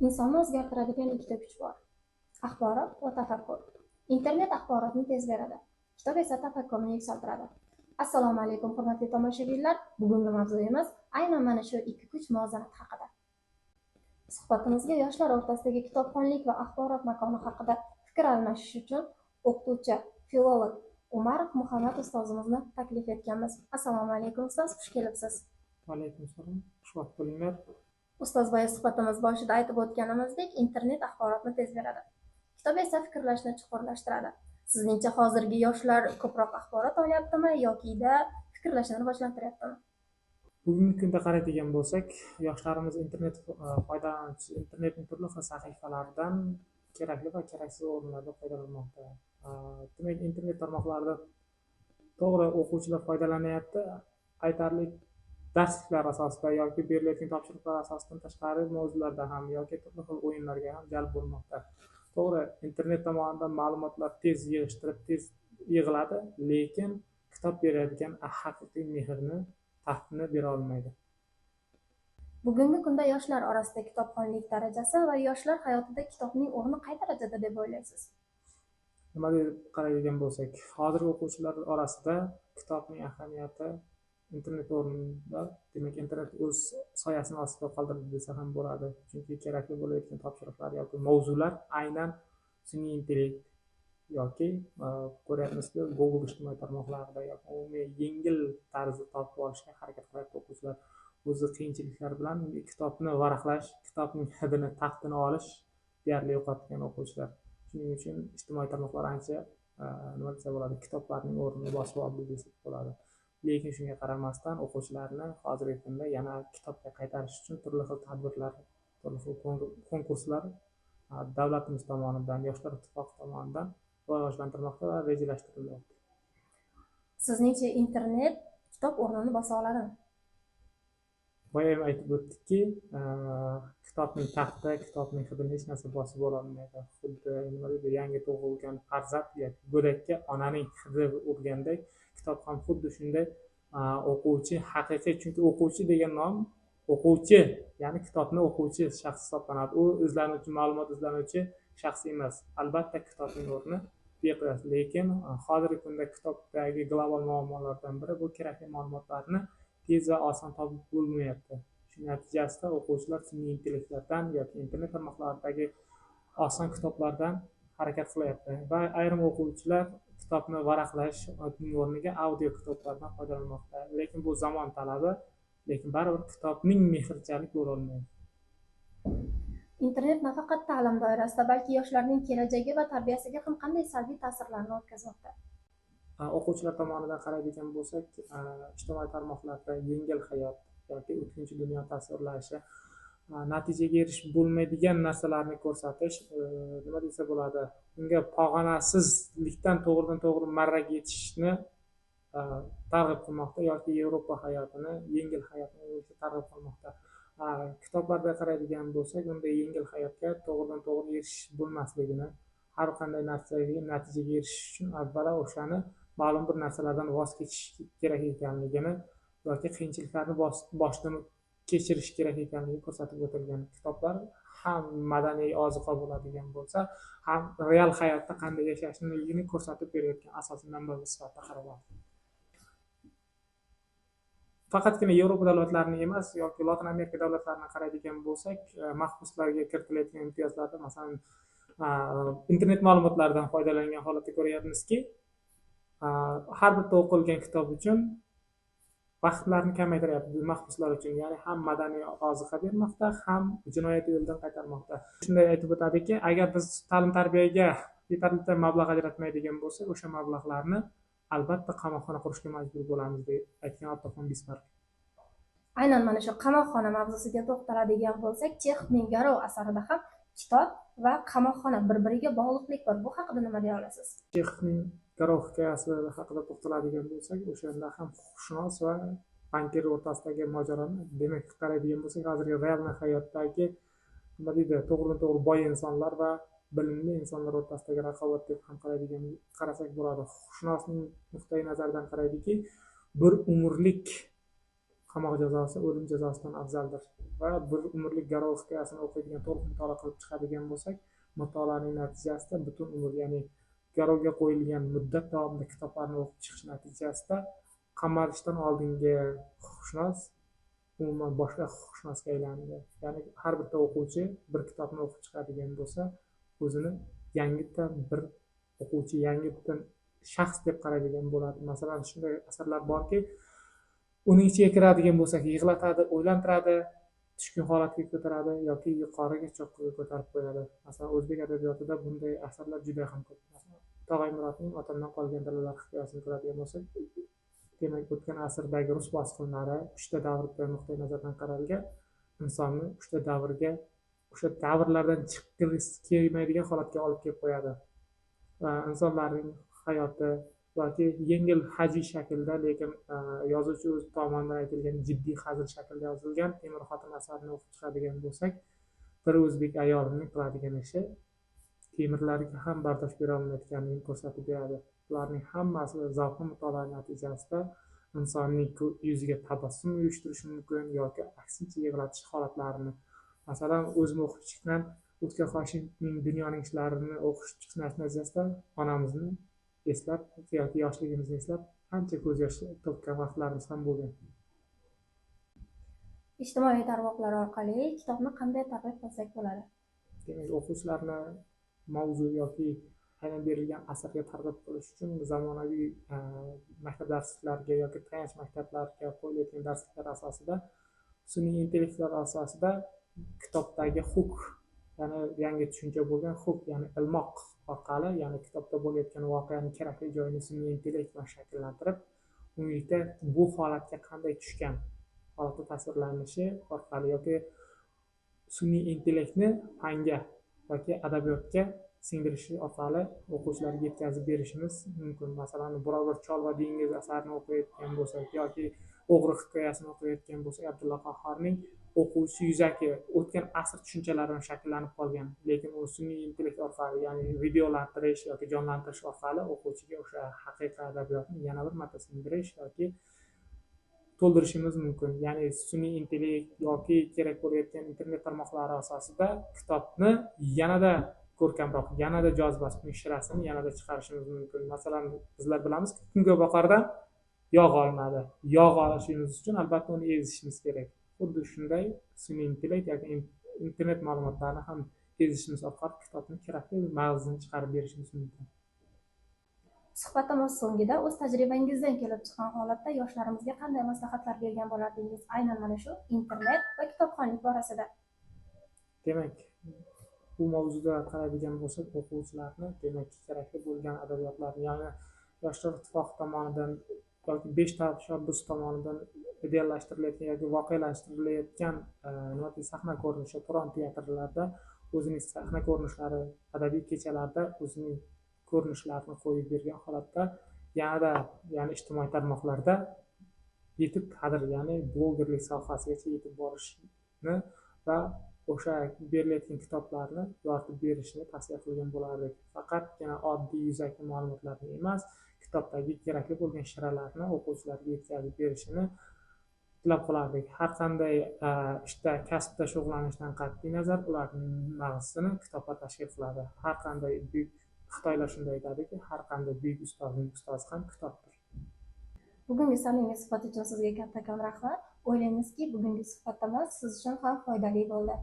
Insonni o'zgartiradigan ikkita kuch bor: axborot va tafakkur. Internet axborotni tez beradi, kitob esa tafakkurni yuksaltiradi. Assalomu alaykum, hurmatli tomoshabinlar. Bugungi mavzuyimiz aynan mana shu ikki kuch muvozanati haqida. Suhbatimizga yoshlar o'rtasidagi kitobxonlik va axborot makoni haqida fikr almashish uchun o'qituvchi, filolog Umarov Muhammad ustozimizni taklif etganmiz. Assalomu alaykum, ustoz, xush kelibsiz. Va alaykum assalom. Xushvaqt bo'linglar. Ustoz, boya suhbatimiz boshida aytib o'tganimizdek, internet axborotni tez beradi, kitob esa fikrlashni chuqurlashtiradi. Sizningcha, hozirgi yoshlar ko'proq axborot olyaptimi yokida fikrlashni rivojlantiryaptimi? Bugungi kunda qaraydigan bo'lsak, yoshlarimiz internet foydalanuvchi, internetning turli xil sahifalaridan kerakli va keraksiz o'rinlarda foydalanmoqda. Demak, internet tarmoqlarida to'g'ri o'quvchilar foydalanyapti, aytarli darsliklar asosida yoki berilayotgan topshiriqlar asosidan tashqari mavzularda ham yoki turli xil o'yinlarga ham jalb bo'lmoqda. To'g'ri, internet tomonidan ma'lumotlar tez yig'ishtirib, tez yig'iladi, lekin kitob beradigan haqiqiy mehrni, taftni bera olmaydi. Bugungi kunda yoshlar orasida kitobxonlik darajasi va yoshlar hayotida kitobning o'rni qay darajada deb o'ylaysiz? Nima deb qaraydigan bo'lsak, hozirgi o'quvchilar orasida kitobning ahamiyati internet o'rnida, demak, internet o'z soyasini ostida qoldirdi desa ham bo'ladi. Chunki kerakli bo'layotgan topshiriqlar yoki mavzular aynan sun'iy intellekt yoki ko'ryapmizki, Google ijtimoiy tarmoqlarida yoki umumiy yengil tarzda topib olishga harakat qilyapti o'quvchilar. O'zi qiyinchiliklar bilan kitobni varaqlash, kitobning hidini, taftini olish deyarli yo'qotgan o'quvchilar. Shuning uchun ijtimoiy tarmoqlar ancha, nima desa bo'ladi, kitoblarning o'rnini bosib oldi desak bo'ladi. Lekin shunga qaramasdan o'quvchilarni hozirgi kunda yana kitobga qaytarish uchun turli xil tadbirlar, turli xil konkurslar davlatimiz tomonidan, Yoshlar ittifoqi tomonidan rivojlantirilmoqda va rejalashtirilyapti. Sizningcha, internet kitob o'rnini bosa oladimi? Boya ham aytib o'tdikki, kitobning taxti, kitobning hidini hech narsa bosib ololmaydi. Xuddi, nima deydi, yangi tug'ilgan farzand yoki go'dakka onaning hidi urgandek, kitob ham xuddi shunday o'quvchi haqiqiy, chunki o'quvchi degan nom o'quvchi, ya'ni kitobni o'quvchi shaxs hisoblanadi. U izlanuvchi, ma'lumot izlanuvchi shaxs emas. Albatta, kitobning o'rni beqiyos, lekin hozirgi kunda kitobdagi global muammolardan biri bu kerakli ma'lumotlarni tez va oson topib bo'lmayapti. Shu natijasida o'quvchilar sun'iy intellektlardan yoki internet tarmoqlaridagi oson kitoblardan harakat qilyapti va ayrim o'quvchilar kitobni varaqlash o'rniga audio kitoblardan foydalanmoqda. Lekin bu zamon talabi, lekin baribir kitobning mehrchalik bo'lolmaydi. Internet nafaqat ta'lim doirasida, balki yoshlarning kelajagi va tarbiyasiga ham qanday salbiy ta'sirlarni o'tkazmoqda? O'quvchilar tomonidan qaraydigan bo'lsak, ijtimoiy tarmoqlarda yengil hayot yoki o'tkinchi dunyo tasvirlashi, natijaga erishib bo'lmaydigan narsalarni ko'rsatish, nima desa bo'ladi, unga pog'onasizlikdan to'g'ridan to'g'ri marraga yetishni targ'ib qilmoqda yoki Yevropa hayotini, yengil hayotni targ'ib qilmoqda. Kitoblarda qaraydigan bo'lsak, unda yengil hayotga to'g'ridan to'g'ri erishish bo'lmasligini, har qanday narsaga natijaga erishish uchun avvalo o'shani ma'lum bir narsalardan voz kechish kerak ekanligini yoki qiyinchiliklarni boshdan kechirish kerak ekanligi ko'rsatib o'tilgan. Kitoblar ham madaniy ozuqa bo'ladigan bo'lsa, ham real hayotda qanday yashashligini ko'rsatib berayotgan asosiy manba sifatida qaraladi. Faqatgina Yevropa davlatlarini emas yoki Lotin Amerika davlatlarini qaraydigan bo'lsak, mahbuslarga kiritilayotgan imtiyozlarda, masalan, internet ma'lumotlaridan foydalangan holatda ko'ryapmizki, har bitta o'qilgan kitob uchun vaqtlarni kamaytiryapti mahbuslar uchun, ya'ni ham madaniy ozuqa bermoqda, ham jinoyat yo'lidan qaytarmoqda. Shunday aytib o'tadiki, agar biz ta'lim tarbiyaga yetarlicha mablag' ajratmaydigan bo'lsak, o'sha mablag'larni albatta qamoqxona qurishga majbur bo'lamiz, deb aytgan Otto fon Bismark. Aynan mana shu qamoqxona mavzusiga to'xtaladigan bo'lsak, Chexovning Garov asarida ham kitob va qamoqxona bir-biriga bog'liqlik bor. Bu haqida nima deya olasiz? Chexovning Garov hikoyasi haqida to'xtaladigan bo'lsak, o'shanda ham huquqshunos va bankir o'rtasidagi mojaroni, demak, qaraydigan bo'lsak, hozirgi real hayotdagi, nima deydi, to'g'ridan to'g'ri boy insonlar va bilimli insonlar o'rtasidagi raqobat deb ham qarasak bo'ladi. Huquqshunosning nuqtai nazaridan qaraydiki, bir umrlik Qamoq jazosi o'lim jazosidan afzaldir. Va bir umrlik garov hikoyasini o'qiydigan, to'liq mutolaa qilib chiqadigan bo'lsak, mutolaaning natijasida butun umr, ya'ni garovga qo'yilgan muddat davomida kitoblarni o'qib chiqish natijasida qamalishdan oldingi huquqshunos umuman boshqa huquqshunosga aylandi. Ya'ni har bitta o'quvchi bir kitobni o'qib chiqadigan bo'lsa, o'zini yangitdan bir o'quvchi, yangitdan shaxs deb qaraydigan bo'ladi. Masalan, shunday asarlar borki, uning ichiga kiradigan bo'lsak, yig'latadi, o'ylantiradi, tushkun holatga ko'taradi yoki yuqoriga cho'qqiga ko'tarib qo'yadi. Masalan, o'zbek adabiyotida bunday asarlar juda ham ko'p. Masalan, Tog'ay Murodning Otamdan qolgan dalalar hikoyasini ko'radigan bo'lsak, demak, o'tgan asrdagi rus bosqinlari uchta davrda nuqtai nazardan qaralgan, insonni uchta davrga, o'sha davrlardan chiqqisi kelmaydigan holatga olib kelib qo'yadi. Va insonlarning hayoti yoki yengil hajviy shaklda, lekin yozuvchi o'z tomonidan aytilgan jiddiy hazil shaklda yozilgan Temir xotin asarini o'qib chiqadigan bo'lsak, bir o'zbek ayolining qiladigan ishi temirlarga ham bardosh bera olmayotganligini ko'rsatib beradi. Bularning hammasi zavqli mutolaa natijasida insonning yuziga tabassum uyushtirishi mumkin yoki aksincha yig'latish holatlarini. Masalan, o'zim o'qib chiqqan O'tkir Hoshimovning Dunyoning ishlarini o'qish chiqish natijasida onamizni eslab yoki yoshligimizni eslab ancha ko'z yosh to'kkan vaqtlarimiz ham bo'lgan. Ijtimoiy tarmoqlar orqali kitobni qanday targ'ib qilsak bo'ladi? Demak, o'quvchilarni mavzu yoki aynan berilgan asarga targ'ib qilish uchun zamonaviy maktab darsliklariga yoki tayanch maktablarga qo'yilayotgan darsliklar asosida, sun'iy intellektlar asosida kitobdagi huk, ya'ni yangi tushuncha bo'lgan huk, ya'ni ilmoq orqali, ya'ni kitobda bo'layotgan voqeaning kerakli joyini sun'iy intellekt bilan shakllantirib, umumlikda bu holatga qanday tushgan holatda tasvirlanishi orqali yoki sun'iy intellektni fanga yoki adabiyotga singdirishi orqali o'quvchilarga yetkazib berishimiz mumkin. Masalan, biror bir Chol va dengiz asarini o'qiyotgan bo'lsak yoki O'g'ri hikoyasini o'qiyotgan bo'lsak, Abdulla Qahhorning o'quvchi yuzaki o'tgan asr tushunchalari bilan shakllanib qolgan, lekin u sun'iy intellekt orqali, ya'ni videolantirish yoki jonlantirish orqali o'quvchiga o'sha haqiqiy adabiyotni yana bir marta singdirish yoki to'ldirishimiz mumkin. Ya'ni sun'iy intellekt yoki kerak bo'layotgan internet tarmoqlari asosida kitobni yanada ko'rkamroq, yanada jozibasi, uning shirasini yanada chiqarishimiz mumkin. Masalan, bizlar bilamizki, kungaboqardan yog' olinadi. Yog' olishimiz uchun albatta uni ezishimiz kerak. Xuddi shunday sun'iy intellekt yoki internet ma'lumotlarini ham ezishimiz orqali kitobni kerakli mag'zini chiqarib berishimiz mumkin. Suhbatimiz so'ngida o'z tajribangizdan kelib chiqqan holatda yoshlarimizga qanday maslahatlar bergan bo'lardingiz aynan mana shu internet va kitobxonlik borasida? Demak, bu mavzuda qaraydigan bo'lsak, o'quvchilarni demak kerakli bo'lgan adabiyotlarni, ya'ni Yoshlar ittifoqi tomonidan yoki 5 tashabbus tomonidan ideallashtirilayotgan yoki voqelashtirilayotgan nima deydi, sahna ko'rinishi, Turon teatrlarida o'zining sahna ko'rinishlari, adabiy kechalarda o'zining ko'rinishlarini qo'yib bergan holatda yanada, ya'ni ijtimoiy tarmoqlarda yetib kadr, ya'ni blogerlik sohasigacha yetib borishni va o'sha berilayotgan kitoblarni yoritib berishni tavsiya qilgan bo'lardik. Faqatgina oddiy yuzaki ma'lumotlarni emas, kitobdagi kerakli bo'lgan shiralarni o'quvchilarga yetkazib berishini tilab qolardik. Har qanday ishda, kasbda shug'ullanishdan qat'iy nazar ularning mag'zini kitoblar tashkil qiladi. Har qanday buyuk Xitoylar shunday aytadiki, har qanday buyuk ustozning ustozi ham kitobdir. Bugungi samimiy suhbat uchun sizga kattakon rahmat. O'ylaymizki, bugungi suhbatimiz siz uchun ham foydali bo'ldi.